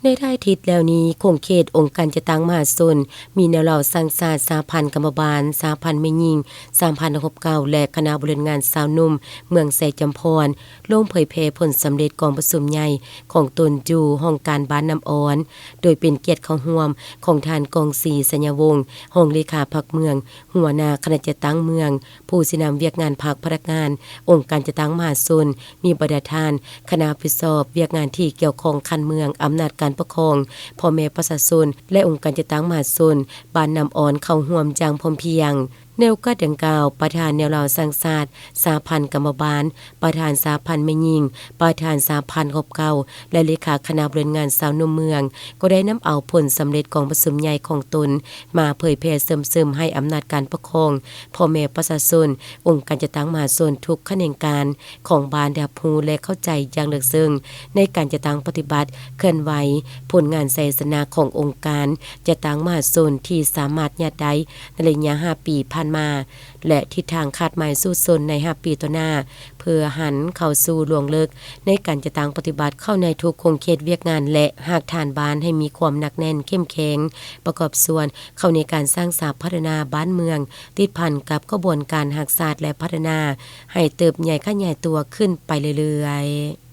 ໃນຫຼາຍທິດແລ້ວນີ້ ຂົງເຂດອົງການຈັດຕັ້ງມະຫາຊົນ ມີແນວເຫຼົ່າສ້າງຊາດ, ສະຫະພັນກຳມະບານ, ສະຫະພັນແມ່ຍິງ, ສະຫະພັນນັກຮົບເກົ່າ ແລະ ຄະນະບໍລິຫານງານຊາວໜຸ່ມເມືອງໄຊຈຳພອນ ລົງເຜີຍແຜ່ຜົນສຳເລັດກອງປະຊຸມໃຫຍ່ຂອງຕົນຢູ່ຫ້ອງການບ້ານນ້ຳອ່ອນ, ໂດຍເປັນກຽດເຂົ້າຮ່ວມຂອງທ່ານ ກອງສີ ໄຊຍະວົງ ຮອງເລຂາພັກເມືອງ, ຫົວໜ້າຄະນະຈັດຕັ້ງເມືອງ, ຜູ້ຊີ້ນຳວຽກງານພັກ, ພະນັກງານອົງການຈັດຕັ້ງມະຫາຊົນ, ມີບັນດາທ່ານຄະນະຮັບຜິດຊອບວຽກງານທີ່ກ່ຽວຂ້ອງຂັ້ນເມືອງ, ອຳນາດການປົກຄອງ, ພໍ່ແມ່ປະຊາຊົນ ແລະ ອົງການຈັດຕັ້ງມະຫາຊົນບ້ານນ້ຳອ່ອນເຂົ້າຮ່ວມຢ່າງພ້ອມພຽງ. ໃນໂອກາດດັ່ງກ່າວ, ປະທານແນວລາວສ້າງຊາດ, ສະຫະພັນກຳມະບານ, ປະທານສະຫະພັນແມ່ຍິງ, ປະທານສະຫະພັນຮົບເກົ່າ ແລະ ເລຂາຄະນະບໍລິຫານງານຊາວໜຸ່ມເມືອງ ກໍໄດ້ນຳເອົາຜົນສຳເລັດກອງປະຊຸມໃຫຍ່ຂອງຕົນ ມາເຜີຍແຜ່ເຊື່ອມເສີມໃຫ້ອຳນາດການປົກຄອງ, ພໍ່ແມ່ປະຊາຊົນ, ອົງການຈັດຕັ້ງມະຫາຊົນທຸກຂະແໜງການຂອງບ້ານໄດ້ຮັບຮູ້ ແລະ ເຂົ້າໃຈຢ່າງເລິກເຊິ່ງໃນການຈັດຕັ້ງປະຕິບັດ, ເຄື່ອນໄຫວ, ຜົນງານໄຊຊະນະຂອງອົງການຈັດຕັ້ງມະຫາຊົນທີ່ສາມາດຍາດໄດ້ໃນໄລຍະຫ້າປີຜ່ານມາ ແລະ ທິດທາງຄາດໝາຍສູ້ຊົນໃນຫ້າປີຕໍ່ໜ້າ ເພື່ອຫັນເຂົ້າສູ່ລວງເລິກໃນການຈັດຕັ້ງປະຕິບັດເຂົ້າໃນທຸກຂົງເຂດວຽກງານ ແລະ ຮາກຖານບ້ານໃຫ້ມີຄວາມໜັກແໜ້ນເຂັ້ມແຂງ, ປະກອບສ່ວນເຂົ້າໃນການສ້າງສາພັດທະນາບ້ານເມືອງ ຕິດພັນກັບຂະບວນການຮັກຊາດ ແລະ ພັດທະນາໃຫ້ເຕີບໃຫຍ່ຂະຫຍາຍຕົວຂຶ້ນໄປເລື້ອຍໆ.